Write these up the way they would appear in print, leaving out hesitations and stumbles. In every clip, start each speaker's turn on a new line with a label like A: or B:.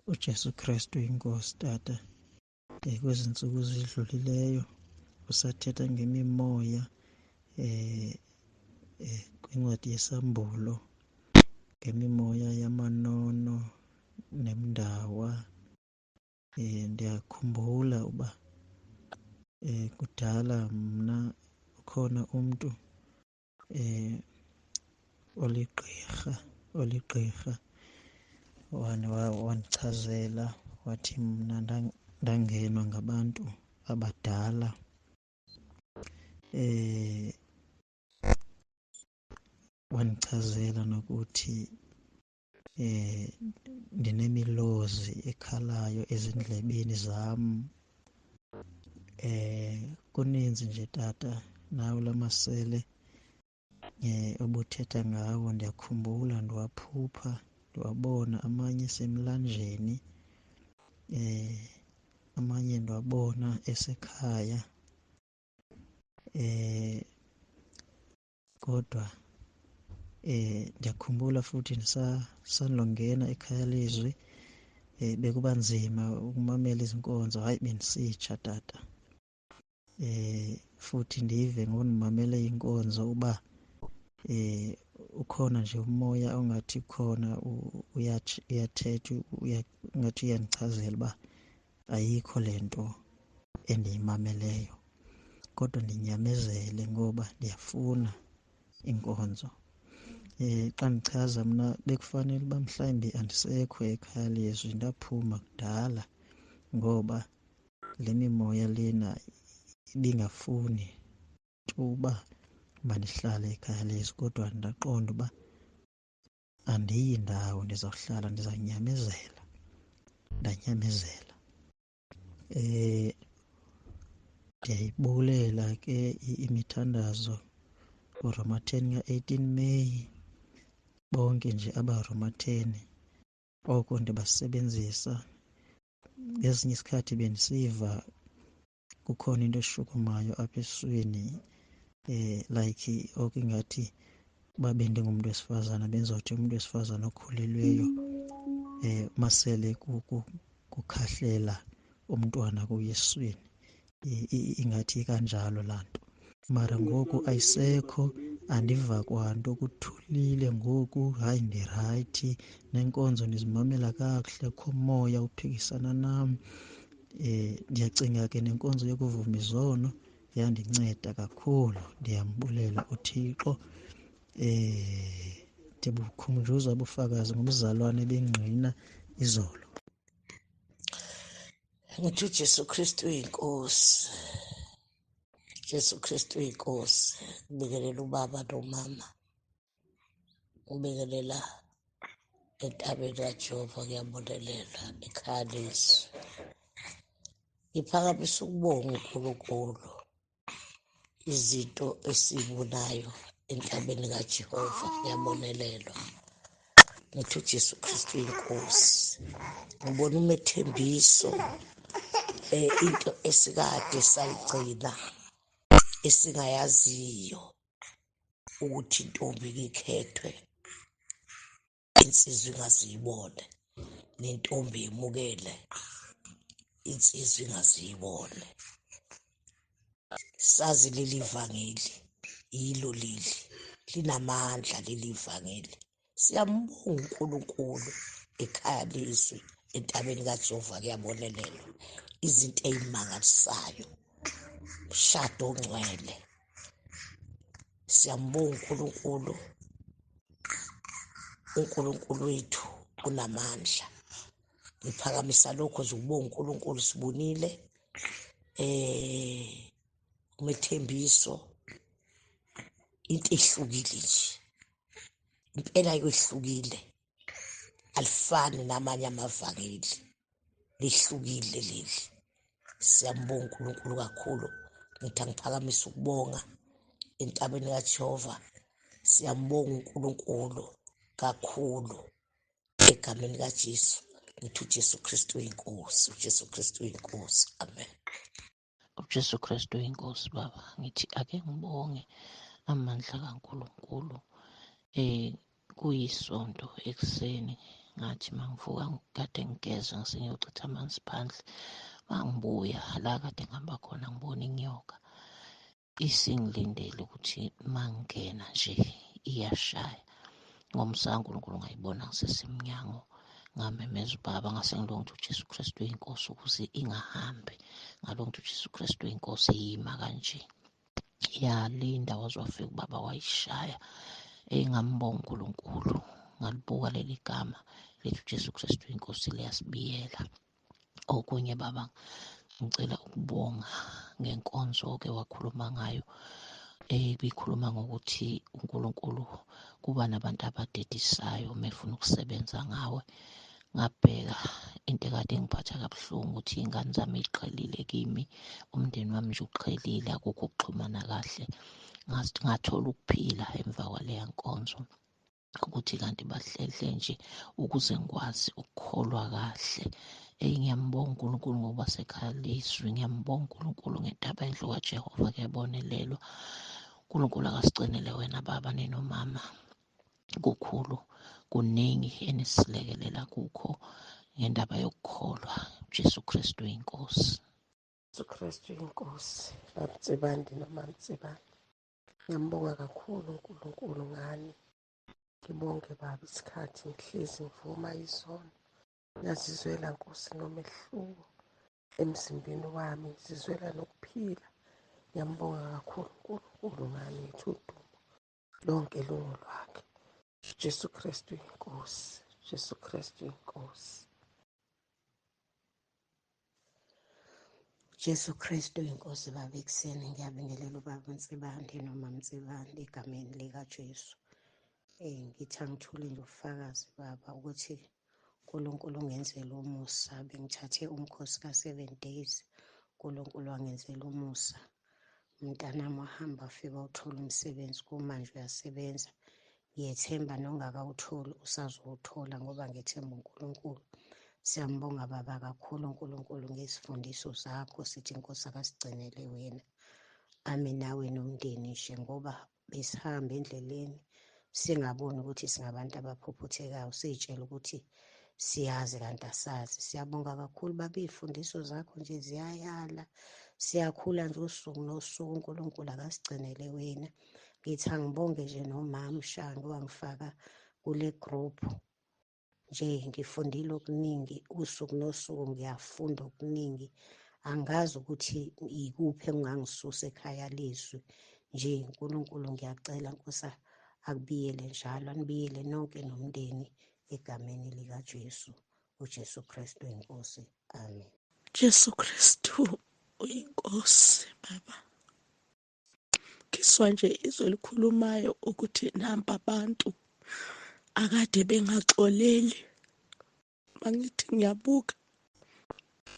A: uJesu Kristu inkosi tata. Kwezi ntsuku zidlulileyo usathetha ngemimoya kwincwadi yeSambulo, ngemimoya yamanono nemndawa. Ndiyakhumbula uba kudala mna ukhona umntu oligqirha wandichazela wathi mna ndangenwa ngabantu abadala. Wandichazela nokuthi ndinemilozi ekhalayo ezindlebeni zam. Kuninzi nje tata, nawo lamasele obuthetha ngawo ndiyakhumbula, ndiwaphupha, ndiwabona amanye esemlanjeni, amanye ndiwabona esekhaya. Kodwa ndiyakhumbula futhi ndisandongena ekhaya lezwi, bekuba nzima ukumamela izinkonzo. Hayi, bendisitsha tata. Futhi ndive ngondimamele inkonzo uba ukhona nje umoya ongathi khona uyathetha, ungathi uyandichazela uba ayikho le nto endiyimameleyo, kodwa ndinyamezele ngoba ndiyafuna inkonzo. Xa ndichaza mna bekufanele uba mhlawumbi andisekho ekhaya lezwi, ndaphuma kudala ngoba le mimoya lena ibingafuni tu uba mandihlale ekhaya lezwi, kodwa ndaqonda uba andiyi ndawo, ndizawuhlala, ndizawunyamezela. Ndanyamezela. Ndiyayibulela ke imithandazo kuRoma 10 ka-18 May, bonke nje abaRoma 10 oko ndibasebenzisa. Ngezinye isikhathi bendisiva kukhona into eshukumayo apha esiswini, like oko ingathi uba bendingumntu wesifazana bendizothi umntu wesifazana okhulelweyo masele kukhahlela umntwana kuye esiswini, ingathi kanjalo laa nto. Mara ngoku ayisekho, andiva kwanto, kuthulile ngoku. Hayi, ndirayithi, nenkonzo ndizimamela kakuhle, akukho moya uphikisana nam. Ndiyacinga ke nenkonzo yokuvuma izono yandinceda kakhulu, ndiyambulela uThixo. Ndibukhunjuzwa ubufakazi ngumzalwane bengqina izolo.
B: Ngithi uJesu Kristu uyinkosi. Jesu Kristu uyinkosi. Ngibingelela ubaba nomama. Ngibingelela entabeni kaJehova, ngiyabonelela ekhaya lezwi. Ngiphakamisa ukubonga uNkulunkulu izinto esizibonayo entabeni kaJehova, ngiyabonelelwa. Ngithi uJesu Kristu uyinkosi. Ngibona umethembiso, into esikade sayigcina esingayaziyo ukuthi intombi ikhethwe, insizwa ingaziyibone, nentombi yemukele insizwa ingaziyibone. Sazi leli vangeli, yilo leli linamandla leli vangeli. Siyambonga uNkulunkulu ekhaya lezwi entabeni kaJehova, kuyabonelelwa izinto ey'mangalisayo, umshado ongcwele. Siyambonga uNkulunkulu, uNkulunkulu wethu unamandla. Ngiphakamisa lokho nje ukubonga uNkulunkulu, sibonile umethembiso, into ehlukile nje impela, kwehlukile, alifani namanye amavangeli, lihlukile leli. Siyambonga uNkulunkulu kakhulu. Ngithi angiphakamisa ukubonga entabeni kaJehova. Siyambonga uNkulunkulu kakhulu egameni kaJesu. Ngithi uJesu Kristu uyinkosi, uJesu Kristu uyinkosi. Amen.
C: uJesu Kristu uyinkosi baba. Ngithi ake ngibonge amandla kaNkulunkulu. Kuyisonto ekuseni Ngathi mangivuka kade ngigeza ngisengiyochitha amanzi phandle, mangibuya la kade ngihamba khona ngibona inyoka isingilindele ukuthi mangingena nje iyashaya. Ngomusa kaNkulunkulu ngayibona ngisesemnyango, ngamemeza ubaba, ngase ngilonga ukuthi uJesu Kristu uyinkosi ukuze ingahambi. Ngalonga ukuthi uJesu Kristu uyinkosi yima kanje. Yalinda waze wafika ubaba wayishaya. Engambonga uNkulunkulu, ngalibuka leli gama lethi uJesu Kristu uyinkosi liyasibiyela. Okunye baba, ngicela ukubonga ngenkonzo-ke wakhuluma ngayo, ebikhuluma ngokuthi uNkulunkulu kuba nabantu abadedisayo uma efuna ukusebenza ngawe. Ngabheka into ekade ingiphatha kabuhlungu ukuthi iy'ngane zami y'qhelile kimi, umndeni wami nje uqhelile, akukho ukuxhumana kahle. Ngathola ukuphila emva kwaleya nkonzo, ukuthi kanti bahlehle nje ukuze ngikwazi ukukholwa kahle. Eyi, ngiyambonga uNkulunkulu ngokuba sekhaya lezwi, ngiyambonga uNkulunkulu ngentaba endlu kaJehova kuyabonelelwa. uNkulunkulu akasigcinele wena baba ninomama, kukhulu kuningi enisilekelela kukho ngendaba yokukholwa. Jesu Kristu inkosi.
D: Jesu Kristu inkosi. Bab'Nsibande noMam'Nsibande, ngiyambonga kakhulu uNkulunkulu ngani. Ngibonge baba isikhathi ngihlezi ngivuma izono. Ngiyazizwela Nkosi nomehluko emzimbeni wami, ngizizwela nokuphila. Ngiyambonga kakhulu uNkulunkulu ngani, ngithi udumo lonke lungolwakhe. Jesu Kristu inkosi, Jesu Kristu inkosi.
E: Jesu Kristu inkosi baba ekuseni ngiyabingelela ubaba uNsibande noma Mnsibande egameni likaJesu. Ngithi angithule nje ubufakazi baba ukuthi uNkulunkulu ungenzele umusa, bengithathe umkhosi ka-7 days, uNkulunkulu wangenzela umusa. Umntanami wahamba wafika uthola umsebenzi, kumanje uyasebenza. Ngiyethemba nongakawutholi usazowuthola ngoba ngethemba uNkulunkulu. Siyambonga baba kakhulu uNkulunkulu ngezifundiso zakho, sithi Nkosi akasigcinele wena. Ame nawe nomndeni nje ngoba besihamba endleleni singaboni ukuthi singabantu abaphuphuthekayo, siyitshela ukuthi siyazi kanti asazi. Siyabonga kakhulu baba, iy'fundiso zakho nje ziyayala, siyakhula nje usuku nosuku. uNkulunkulu akasigcinele wena. Ngithi angibonge nje nomama uShange wangifaka kule group nje, ngifundile okuningi usuku nosuku, ngiyafunda okuningi. Angazi ukuthi ikuphi engingangisusa ekhaya lezwi nje. uNkulunkulu ngiyacela Nkosi akubiyele njalo, anibiyele nonke nomndeni egameni likaJesu, uJesu Kristu inkosi. Amen.
F: Jesu Kristu uyinkosi baba. Ngiswa nje izwe likhulumayo ukuthi nampa abantu akade bengaxoleli. Mangithi ngiyabuka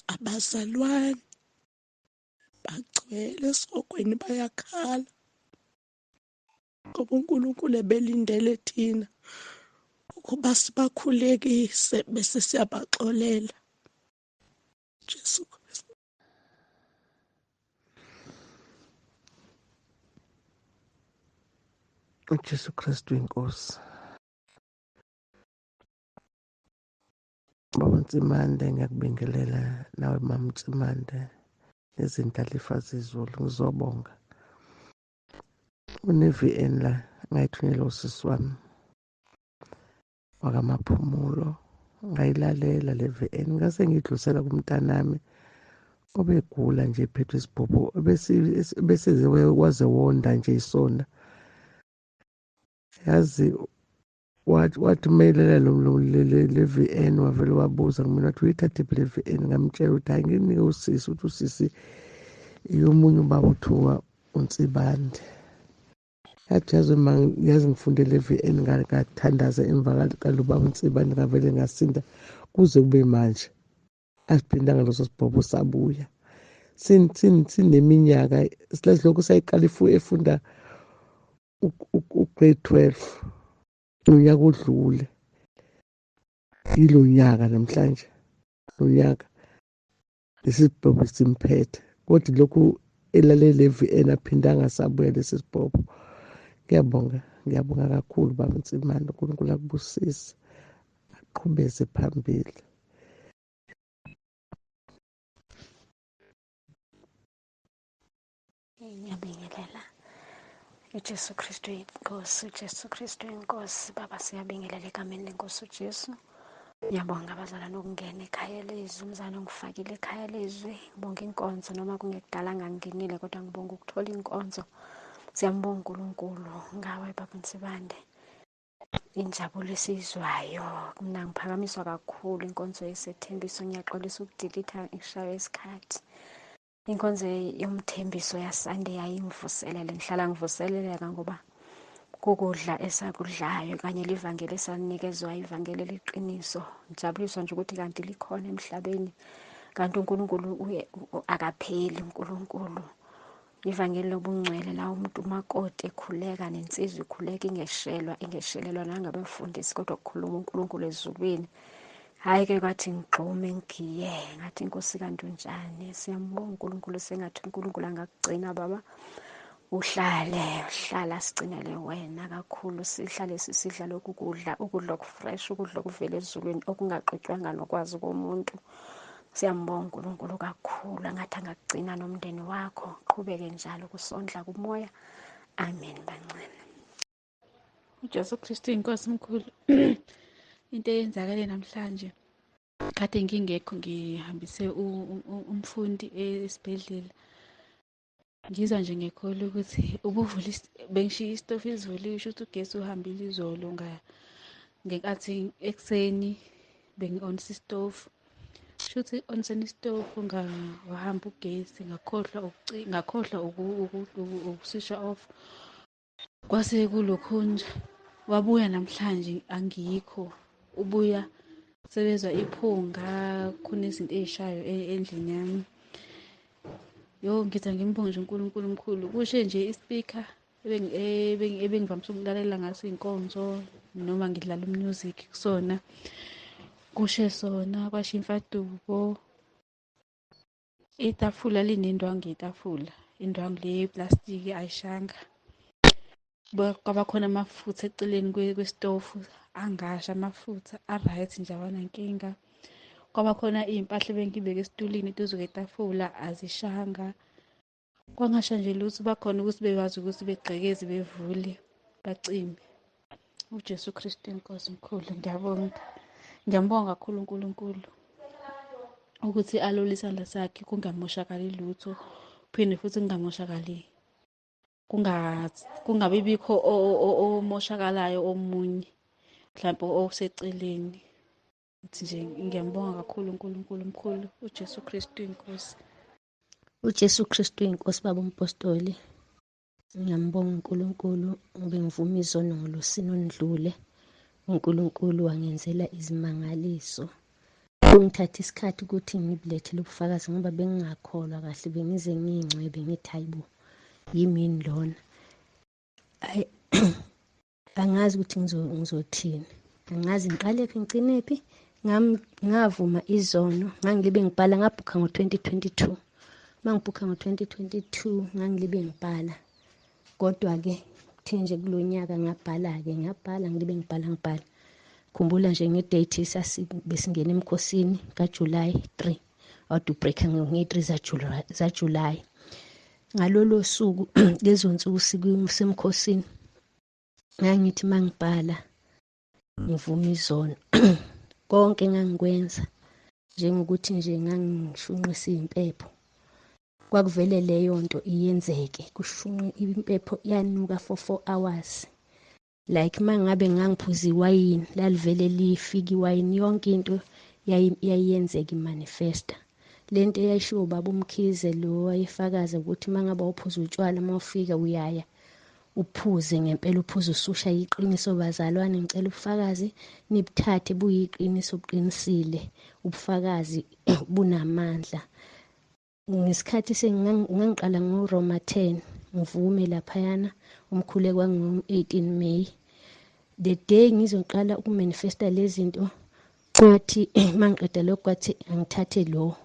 F: abazalwane bagcwele esihogweni bayakhala ngoba uNkulunkulu ebelindele thina ukuba sibakhulekise bese siyabaxolela. Jesu Kristu.
D: uJesu Kristu inkosi. Baba Ntsimande, ngiyakubingelela nawe Mama Ntsimande nezindlalifa zezulu, ngizobonga. Une-VN la ngayithunyelwa usisi wami wakamaphumulo, ngayilalela le VN ngase ngiyidlulisela kumntanami obegula nje ephethwe isibhobho, bese waze wonda nje isona. Yazi wathi mayilela le VN, wavele wabuza kumina wathi uyithathe phi le VN. Ngamtshela ukuthi hayi nginike usisi, ukuthi usisi yomunye ubaba uthiwa uNsibande. Yathi yazi ma yazi ngifunde le VN ngathandaza emva kalobaba uNsibande ngavele ngasinda kuze kube manje. Asiphindanga leso sibhobho sabuya. Sineminyaka silokhu sayiqala efunda u-grade 12 unyaka odlule. Yilo nyaka namhlanje, lo nyaka lesi sibhobho simphethe, kodwa lokhu elalele VN aphindanga sabuya lesi sibhobho. Ngiyabonga, ngiyabonga kakhulu baba Ntsimande, uNkulunkulu akubusise, akuqhubeze phambili.
G: Ngiyabingelela. UJesu Kristu inkosi, uJesu Kristu inkosi. Baba, siyabingelela egameni lenkosi uJesu. Ngiyabonga abazalwane ukungena ekhaya lezwi, umzane ongifakile ekhaya lezwi. Ngibonga inkonzo noma kungekudala ngangingenile, kodwa ngibonga ukuthola inkonzo. Siyambonga uNkulunkulu ngawe baba Nsibande. Injabulo esiyizwayo, mina ngiphakamiswa kakhulu inkonzo yesethembiso. Ngiyaxolisa ukudilitha ngishaywe isikhathi. Inkonzo yomthembiso yaSunday yayingivuselele, ngihlala ngivuseleleka ngoba kukudla esakudlayo kanye livangeli esalinikezwa, ivangeli eliqiniso. Ngijabuliswa nje ukuthi kanti likhona emhlabeni, kanti uNkulunkulu uye akapheli. uNkulunkulu ivangeli lobungcwele la umuntu umakoti ekhuleka nensizwa ikhuleka ingeshelwa, ingeshelelwa nangabefundisi, kodwa kukhuluma uNkulunkulu ezulwini. Hhayi-ke kwathi ngigxume ngigiye, ngathi inkosi kanti unjani. Siyambonga uNkulunkulu, sengathi uNkulunkulu angakugcina baba, uhlale uhlala sigcinele wena kakhulu, sihlale sisidla lokhu kudla, ukudla okufresh, ukudla okuvela ezulwini okungaxutshwanga nokwazi komuntu. Siyambonga uNkulunkulu kakhulu, angathi angakugcina nomndeni wakho, qhubeke njalo kusondla kumoya. Amen bancane.
H: UJesu Kristu inkosi mkhulu. Into eyenzakale namhlanje, kade ngingekho, ngihambise umfundi esibhedlela. Ngizwa nje ngekholo ukuthi ubuvula, bengishiya isitofu isivuliwe, sho ukuthi ugesi uhambile izolo ngenkathi ekuseni bengi-onisa isitofu. Shuthi oniseni isitofu wahamba ugesi, ngakhohlwa ngakhohlwa ukuswisha off. Kwase kulokhunja, wabuya namhlanje angikho, ubuya sebezwa iphunga, khona izinto ey'shayo endlini yami. Yo, ngithi angimbonge nje uNkulunkulu omkhulu. Kushe nje ispeaker ebengivamise ukulalela ngaso iy'nkonzo noma ngidlala umusic kusona, kushe sona, kwasha imfaduko. Itafula linendwangu yetafula, indwangu le yeplastiki ayishanga. Kwaba khona amafutha eceleni kwesitofu, angasha amafutha, a-right nje awanankinga. Kwaba khona iy'mpahla ebengiy'beke esitulini eduze kwetafula, azishanga. Kwangasha nje lutho, bakhona ukuthi bekwazi ukuthi begqekeze bevule bacime. UJesu Kristu inkosi mkhulu, ngiyabonga. Ngiyambonga kakhulu uNkulunkulu ukuthi alole isandla sakhe kungamoshakali lutho, phinde futhi kungamoshakali, kungabi bikho omoshakalayo omunye mhlawumbe oseceleni. Ngithi nje ngiyambonga kakhulu uNkulunkulu mkhulu, uJesu Kristu inkosi.
E: UJesu Kristu inkosi baba umpostoli. Ngiyambonga uNkulunkulu, ngibengivuma izono ngolosini oludlule. uNkulunkulu wangenzela izimangaliso. Kungithatha isikhathi ukuthi ngibulethele ubufakazi ngoba bengingakholwa kahle, bengize ngiyingcwebe ngithi hayibo yimini lona. Ayi angazi ukuthi ngizothini, angazi ngiqalephi ngicinephi. Ngavuma izono, ngangilibe ngibhala, ngabhukha ngo-2022. Uma ngibhukha ngo-2022 ngangilibe ngibhala, kodwa-ke kuthe nje kulo nyaka ngabhala-ke, ngabhala ngilibe ngibhala ngibhala. Khumbula nje ngedate besingena emkhosini kaJuly 3, awudubreak nge-3 zaJuly. Ngalolo suku, lezo nsuku sikusemkhosini, ngangithi uma ngibhala ngivuma izono konke engangikwenza, njengokuthi nje ngangishunqisa iy'mpepho, kwakuvele leyo nto iyenzeke, kushunqe impepho yanuka for 4 hours. Like uma ngabe ngangiphuza iwayini, lalivele lifika iwayini, yonke into yayiyenzeka imanifesta. Lento eyayishiwo ubaba uMkhize lo wayefakaza ukuthi uma ngabe awuphuza utshwala, uma ufika uyaya uphuze ngempela, uphuze ususha. Iqiniso bazalwane, ngicela ubufakazi nibuthathe buyiqiniso, buqinisile ubufakazi bunamandla. Ngesikhathi sengangiqala ngoRoma 10 ngivume laphayana, umkhuleko wango-18 May, the day ngizoqala ukumanifesta lezi zinto, kwathi mangiqeda lokho kwathi angithathe lo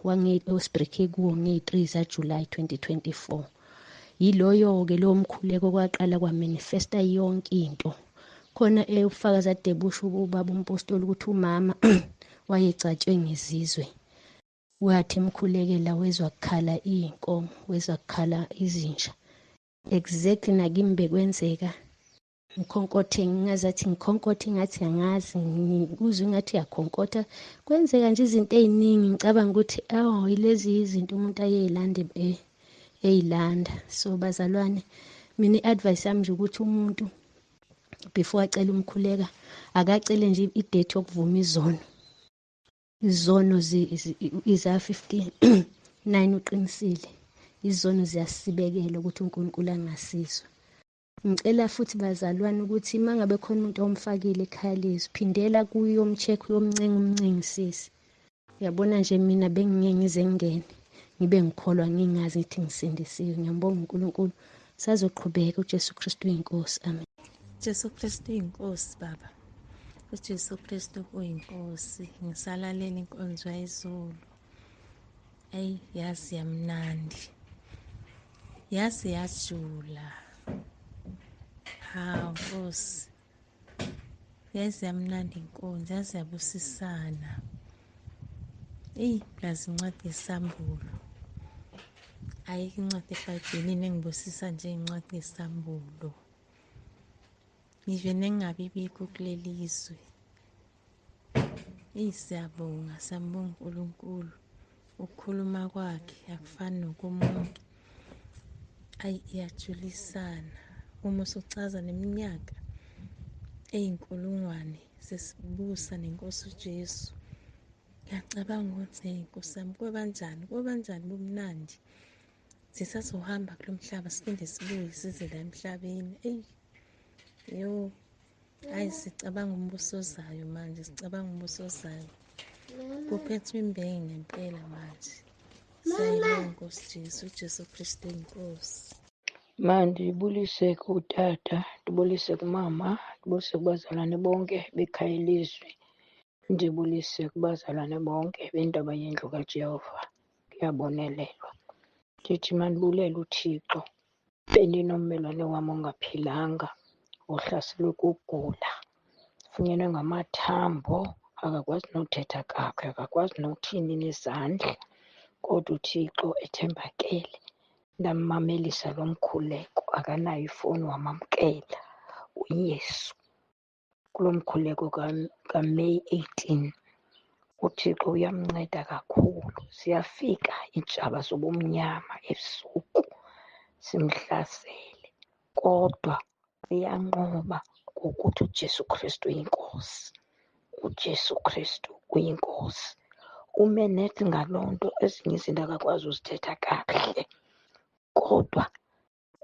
E: osibrekhe kuwo ngeyi-3 zaJuly 2024. Yiloyo-ke lowo mkhuleko kwaqala kwamanifesta yonke into.
G: Khona ubufakazi ade busho ubaba umpostoli ukuthi umama wayegcatshwe ngezizwe. Wathi emkhulekela wezwa kukhala iy'nkomo, wezwa kukhala izinja. Exactly nakimi bekwenzeka. Ngikhonkothe ngingazathi ngikhonkothe ngathi angazi ngikuzwe ngathi uyakhonkotha. Kwenzeka nje izinto ey'ningi ngicabanga ukuthi awu yilezi izinto umuntu ayeyilanda eyilanda. So bazalwane, mina i-advice yami nje ukuthi umuntu before acele umkhuleka akacele nje i-date yokuvuma izono. Izono Isaiah 59 uqinisile. Izono ziyasibekela ukuthi uNkulunkulu angasizwa. Ngicela futhi bazalwane ukuthi uma ngabe khona umuntu omfakile ekhaya lezwi, phindela kuye uyomcheck, uyomncenga, umncengisise. Uyabona nje mina bengingeke ngize ngingene, ngibe ngikholwa ngingazi ngithi ngisindisiwe. Ngiyambonga uNkulunkulu. Sazoqhubeka uJesu Kristu uyinkosi. Amen.
I: Jesu Kristu uyinkosi baba. UJesu Kristu uyinkosi. Ngisalalela inkonzo yayizolo. Ayi yazi yamnandi. Yazi yajula. Hawu Nkosi. Yazi yamnandi inkonzo, yazi yabusisana. Eyi plus incwadi yesambulo. Ayikho incwadi eBhayibhelini engibusisa nje incwadi yesambulo. Ngisho nengabe ibikho kuleli zwe. Eyi siyabonga, siyambonga uNkulunkulu. Ukukhuluma kwakhe akufani nokomuntu. Ayi iyajulisana uma usuchaza neminyaka eyinkulungwane sesibusa nenkosi uJesu. Ngiyacabanga ukuthi hey Nkosi yami kobanjani, kobanjani bumnandi. Sisazohamba kulo mhlaba siphinde sibuye size la emhlabeni. Eyi yo, hayi sicabanga umbuso ozayo manje, sicabanga umbuso ozayo. Kuphethwe imbenge ngempela manje. Siyayibonga Nkosi Jesu, uJesu Kristu inkosi.
J: Mandibulise kutata, ndibulise kumama, ndibulise kubazalwane bonke bekhaya ilizwi, ndibulise kubazalwane bonke bentaba yendlu kaJehova. Kuyabonelelwa. Ndithi mandibulele uThixo. Bendinommelwane wam ongaphilanga ohlaselwe kugula, funyenwe ngamathambo, akakwazi nothetha kakuhle, akakwazi nothini nezandla, kodwa uThixo ethembakele. Ndammamelisa lo mkhuleko, akanayo ifowuni wamamkela uYesu kulo mkhuleko kaMeyi 18. UThixo uyamnceda kakhulu. Ziyafika iintshaba zobumnyama ebusuku simhlasele, kodwa uyanqoba ngokuthi uJesu Kristu uyinkosi. UJesu Kristu uyinkosi. Ume net ngaloo nto, ezinye izinto akakwazi uzithetha kakuhle, kodwa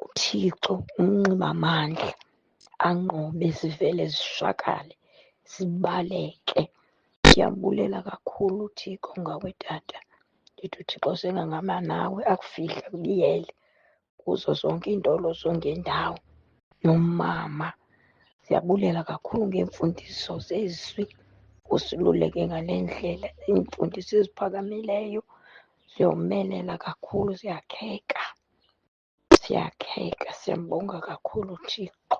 J: uThixo umnxiba amandla anqobe, zivele zishwakale zibaleke. Ndiyambulela kakhulu uThixo ngawe tata. Ndithi uThixo sengangama nawe akufihle akubiyele kuzo zonke iintolo zongendawo. Nomama, siyabulela kakhulu ngeemfundiso zezwi, usiluleke ngale ndlela. Iimfundiso eziphakamileyo ziyomelela kakhulu, ziyakheka, siyakheka. Siyambonga kakhulu uThixo.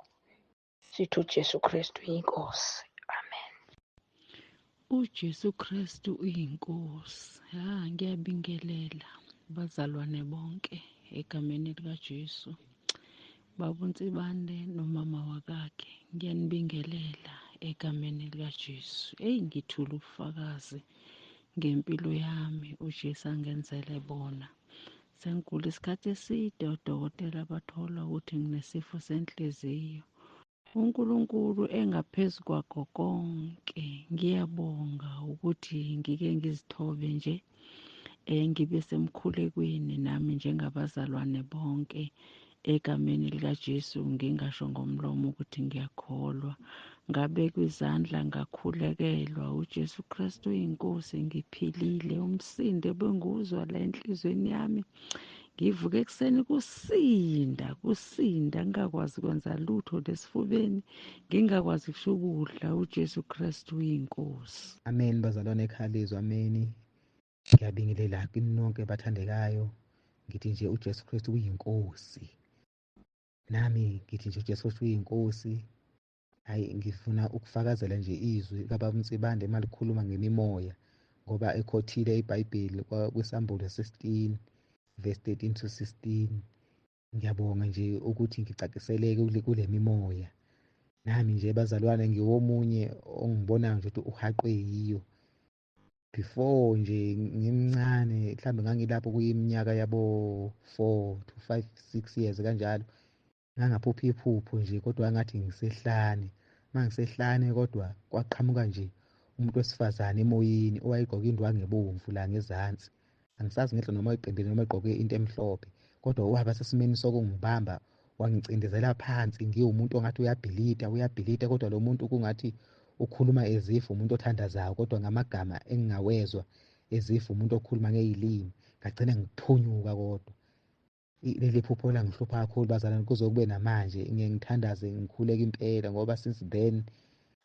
J: Sithi uJesu Kristu uyinkosi. Amen.
K: UJesu Kristu uyinkosi. Ha, ngiyabingelela bazalwane bonke egameni likaJesu. Baba uNsibande nomama wakakhe, ngiyanibingelela egameni likaJesu. Eyi, ngithula ubufakazi ngempilo yami uJesu angenzele bona. Sengigula isikhathi eside, odokotela bathola ukuthi nginesifo senhliziyo. UNkulunkulu engaphezu kwakho konke, ngiyabonga ukuthi ngike ngizithobe nje, ngibe semkhulekweni nami njengabazalwane bonke egameni likaJesu, ngingasho ngomlomo ukuthi ngiyakholwa. Ngabekwa izandla ngakhulekelwa, uJesu Kristu uyinkosi, ngiphilile. Umsindo ebengiwuzwa la enhliziyweni yami, ngivuke ekuseni kusinda, kusinda, ngingakwazi kwenza lutho lesifubeni, ngingakwazi kusho ukudla. uJesu Kristu uyinkosi.
L: Amen bazalwane ekhaya lezwi, ameni. Ngiyabingelela kini nonke bathandekayo. Ngithi nje uJesu Kristu uyinkosi. Nami ngithi nje uJesu Kristu uyinkosi. Hhayi, ngifuna ukufakazela nje izwi kaBaba uNsibande uma likhuluma ngemimoya, ngoba ekhothile iBhayibheli kwiSambulo 16 verse 13 to 16. Ngiyabonga nje ukuthi ngicaciseleke kule mimoya. Nami nje bazalwane ngiwomunye ongibonayo nje ukuthi uhaqwe yiyo. Before nje ngimncane, mhlawumbe ngangilapho kuyiminyaka yabo 4 to 5 6 years kanjalo, ngangaphupha iphupho nje, kodwa ngathi ngisehlane. Mangisehlane kodwa kwaqhamuka nje umuntu wesifazane emoyeni owayegqoke indwangu ebomvu la ngezansi. Angisazi ngenhla noma wayeqembile noma egqoke into emhlophe, kodwa waba sesimeni sokungibamba wangicindezela phansi, ngiwumuntu ongathi uyabhilita uyabhilita, kodwa lo muntu kungathi ukhuluma ezifu umuntu othandazayo, kodwa ngamagama engingawezwa ezifu umuntu okhuluma ngey'limi. Ngagcina ngiphunyuka, kodwa leli phupho langihlupha kakhulu bazalwane kuze kube namanje. Ngiye ngithandaze ngikhuleke impela, ngoba since then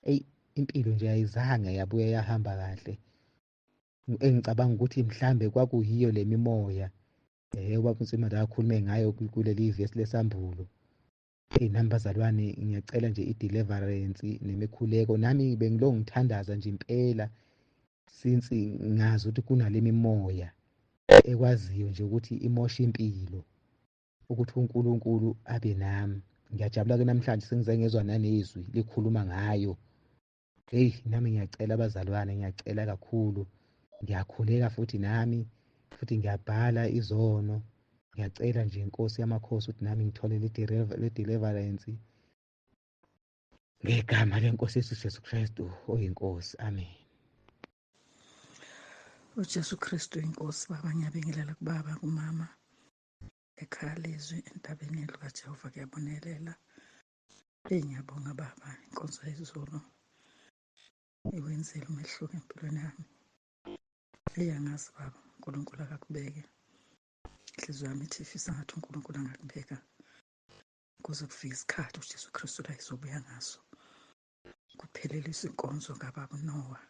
L: eyi impilo nje ayizange yabuye yahamba kahle. Engicabanga ukuthi mhlambe kwakuyiyo le mimoya ubaba uNtsimande akhulume ngayo kuleli vesi leSambulo. Eyi nami bazalwane ngiyacela nje i-deliverance nemikhuleko. Nami bengilokhu ngithandaza nje impela since ngazi ukuthi kunale mimoya ekwaziyo nje ukuthi imoshe impilo, ukuthi uNkulunkulu abe nami. Ngiyajabula-ke namhlanje sengize ngezwa nanezwi likhuluma ngayo. Heyi nami ngiyacela abazalwane, ngiyacela kakhulu, ngiyakhuleka futhi nami, futhi ngiyabhala izono. Ngiyacela nje Nkosi yamakhosi ukuthi nami ngithole le deliverance ngegama lenkosi yethu Jesu Kristu oyiNkosi. Amen.
M: UJesu Kristu inkosi. Baba, ngiyabingelela kubaba, kumama, ekhaya lezwi entabeni yendlu kaJehova kuyabonelela. Eyi ngiyabonga baba, inkonzo yezulu iwenzile umehluko empilweni yami. Eyi angazi baba, uNkulunkulu akakubeke. Inhliziyo yami ithi ifisa ngathi uNkulunkulu angakubeka kuze kufike isikhathi uJesu Kristu la izobuya ngaso. Kupheleliswa inkonzo kababa uNoah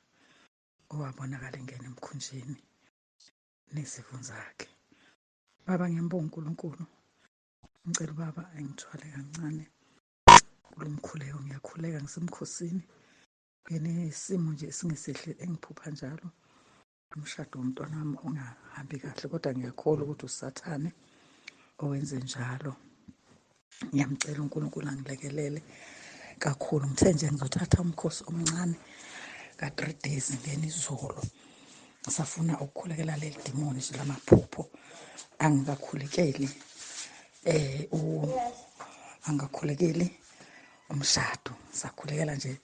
M: owabonakala engena emkhunjini nezivuni zakhe. Baba ngiyambonga uNkulunkulu. Ngicela ubaba engithwale kancane kulo mkhuleko. Ngiyakhuleka ngisemkhosini, nginesimo nje esingesihle engiphupha njalo, umshado womntwana wami ongahambi kahle, kodwa ngiyakholwa ukuthi uSathane owenze njalo. Ngiyamcela uNkulunkulu angilekelele kakhulu. Ngithe nje ngizothatha umkhosi omncane ka-3 days ngena izolo, ngisafuna ukukhulekela leli dimoni nje lamaphupho. Angikakhulekeli angakhulekeli umshado, sakhulekela nje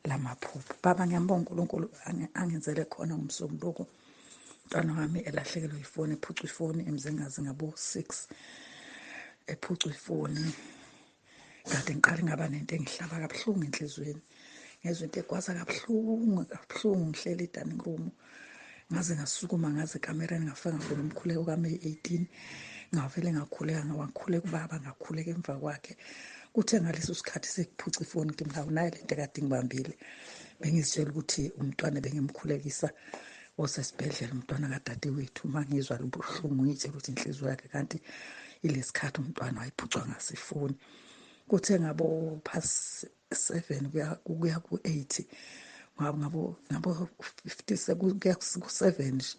M: lamaphupho. Baba ngiyambonga uNkulunkulu angenzele khona ngomsombuluko. Umntwana wami elahlekelwe ifoni, ephucwa ifoni eMzingazi ngabo 6, ephucwa ifoni. Kade ngiqale ngaba nento engihlaba kabuhlungu enhliziyweni, ngezwe into egwaza kabuhlungu kabuhlungu, ngihleli e-dining room, ngaze ngasukuma ngaze ekamereni, ngafika ngavula umkhuleko kaMeyi 18, ngavele ngakhuleka, ngawakhuleka ubaba, ngakhuleka emva kwakhe. Kuthe ngaleso sikhathi sekuphuca ifoni kimi, ngawo nayo lento ekade ngibambile, bengizitshela ukuthi umntwana bengimkhulekisa osesibhedlela, umntwana kadadewethu. Uma ngizwa lobuhlungu ngitshela ukuthi inhliziyo yakhe, kanti ilesikhathi umntwana wayephucwa ngasifoni. Kuthe ngabo past 7 kuya ku-8, ngabo 50 kuya ku-7 nje,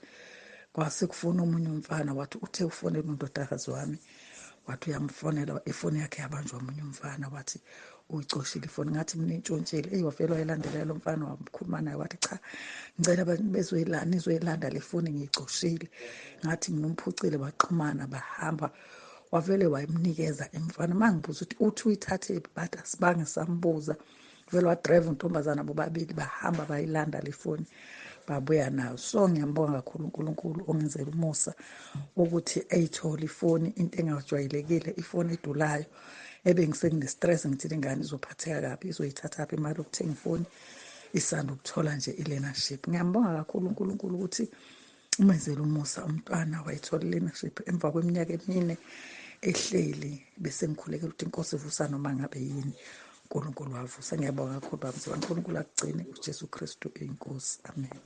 M: kwase kufuna omunye umfana, wathi uthe ufonela undodakazi wami, wathi uyamfonela, ifoni yakhe yabanjwa omunye umfana, wathi uyicoshile ifoni. Ngathi mina intshontshile. Eyi wavele wayilandelela lo mfana, wakhuluma naye, wathi cha ngicela bezoyilanda, nizoyilanda le foni ngiyicoshile. Ngathi mina umphucile, baxhumana bahamba, wavele wayimnikeza emfana. Uma ngibuza ukuthi uthi uyithathephi, bathi asibange sambuza. Vele wadrayiva untombazana bobabili bahamba bayilanda le foni, babuya nayo. So ngiyambonga kakhulu uNkulunkulu ongenzela umusa ukuthi eyithole ifoni, into engajwayelekile, ifoni edulayo ebengisengine-stress ngithi ingane izophatheka kabi, izoyithathaphi imali yokuthenga ifoni, isanda ukuthola nje i-learnership. Ngiyambonga kakhulu uNkulunkulu ukuthi umenzele umusa umntwana wayithola i-learnership emva kweminyaka emine ehleli, bese ngikhulekela ukuthi inkosi ivusa noma ngabe yini, uNkulunkulu wavusa. Ngiyabonga kakhulu baba Mzimba, uNkulunkulu akugcine, uJesu Kristu eyinkosi. Amen.